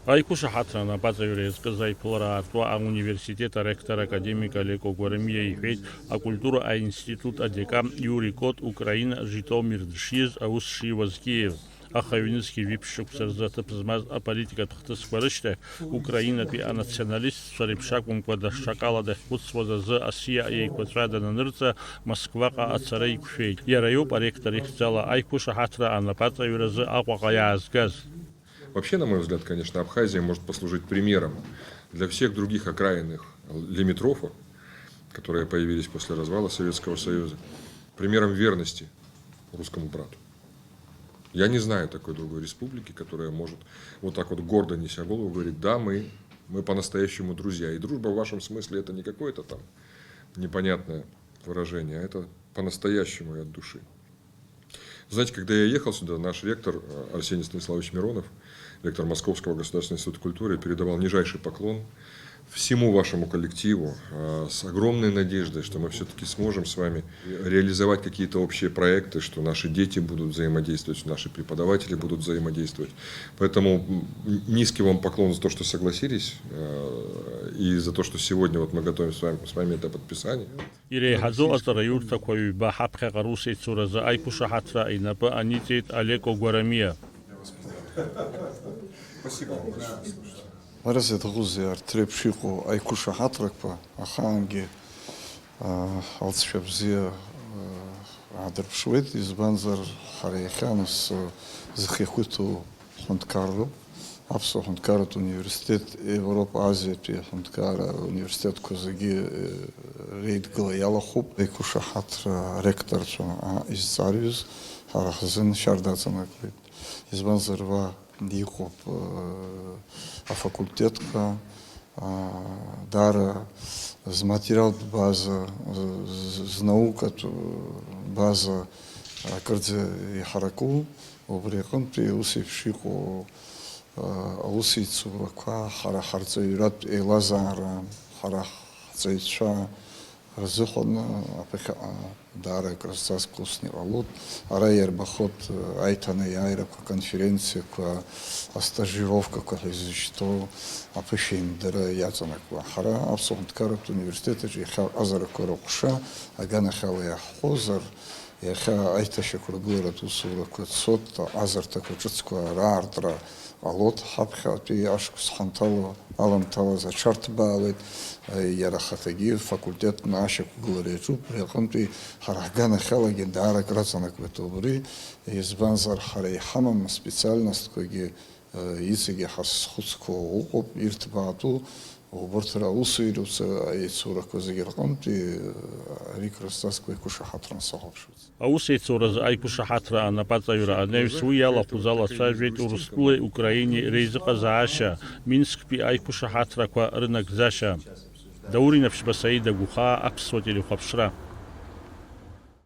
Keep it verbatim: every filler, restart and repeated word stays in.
Аиқәышаҳаҭра анапаҵаҩра иазкыз аиԥылара аартуа ауниверситет аректор академик Олеко Гәарамиа иҳәеит, акультура аинститут адекан Иури Кот Украина Житомир дшиз аус шиуаз Киев. Аха ҩнызқьи жәиԥшь шықәса рзы аҭыԥ змаз аполитикатә хҭысқәа рышьҭахь, Украинатәи анационалистцәа реиԥш акәымкәа, даҽакала дахьхәыцуаз азы асиа еиқәаҵәа дананырҵа, Москваҟа ацара иқәшәеит. Иара иоуп аректор ихьӡала аиқәышаҳаҭра анапаҵаҩразы Аҟәаҟа иаазгаз. Вообще, на мой взгляд, конечно, Абхазия может послужить примером для всех других окраинных лимитрофов, которые появились после развала Советского Союза, примером верности русскому брату. Я не знаю такой другой республики, которая может вот так вот гордо, неся голову, говорить: «Да, мы, мы по-настоящему друзья». И дружба в вашем смысле — это не какое-то там непонятное выражение, а это по-настоящему и от души. Знаете, когда я ехал сюда, наш ректор, э, Арсений Станиславович Миронов, ректор Московского государственного института культуры, передавал нижайший поклон всему вашему коллективу, э, с огромной надеждой, что мы всё-таки сможем с вами реализовать какие-то общие проекты, что наши дети будут взаимодействовать, что наши преподаватели будут взаимодействовать. Поэтому, м, низкий вам поклон за то, что согласились, э, и за то, что сегодня вот мы готовим с вами, с вами это подписание. Иреиҳаӡоу аҵараиурҭақәа ҩба ҳаԥхьаҟа русеицуразы аиқәышаҳаҭра инапы аниҵеит Олеко Гәарамиа. Ҳәарас иаҭахузеи, арҭ реиԥш иҟоу аиқәышаҳаҭрақәа ахаангьы, аа, алҵшәа бзиа, аа, аадырԥшуеит, избанзар, ҳара иахьа нас, зхы ихәыҭоу ҳҳәынҭқарроуп. Аԥсуа ҳәынҭқарратә университет Европа, Азиатәи аҳәынҭқарра университетқәа зегьы, э, реидгыла иалахәуп. Аиқәышаҳаҭра аректорцәа, а, изҵаарҩыз ҳара ҳзын шьарда аҵанакуеит. Избанзар, уа иҟоуп, э, афакультетқәа, а, даара зматериалтә база, з-, з-, знаукатә база акырӡа иҳараку, убри аҟынтәи ус еиԥш иҟоу, а, аусеицурақәа ҳара ҳарҵаҩратә еилазаара, ҳара ҳҵаҩцәа рзыҳәан аԥхьаҟа даара акрызҵазкуа усны иҟалоит. Ара иарбахоит, аиҭанеиааирақәа, аконференциақәа, астажировкақәа ҳәа изышьҭоу аԥышәеимдара иаҵанакуа. Ҳара Аԥсуа ҳәынҭқарратә университет аҿы иахьа аҟазарақәа рыҟәша аганахьала иаҳҳәозар, иахьа аиҭашьақәыргыларатә усурақәа цоит, аҟазарҭақәа ҿыцқәа раартра ҟалоит, ҳаԥхьатәи ашықәс ҳанҭало, аламҭалаз аҽарҭбаауеит, иара ахаҭагьы факультетны ашьақәгылара иаҿуп, ари аҟынтәи ҳара ҳганахьалагьы даара акраҵанакуеит убри, избанзар, ҳара иҳамам специальностқәагьы, иҵегьы ҳазхәыцқәоу ыҟоуп, ирҭбаатәу убарҭ раусеилырца аицурақәа зегьы рҟынтәи ари крызҵазкуа иқәышаҳаҭран сахәаԥшуеит. Аусеицуразы аиқәышаҳаҭра анапаҵаҩра анаҩс уи иалахәыз алацәажәеит Урыстәылеи Украинеи реизыҟазаашьа, Минсктәи аиқәышаҳаҭрақәа рынагӡашьа. Даур Инаԥшьба, Саида Гәыхаа, Аԥсуа телехәаԥшра.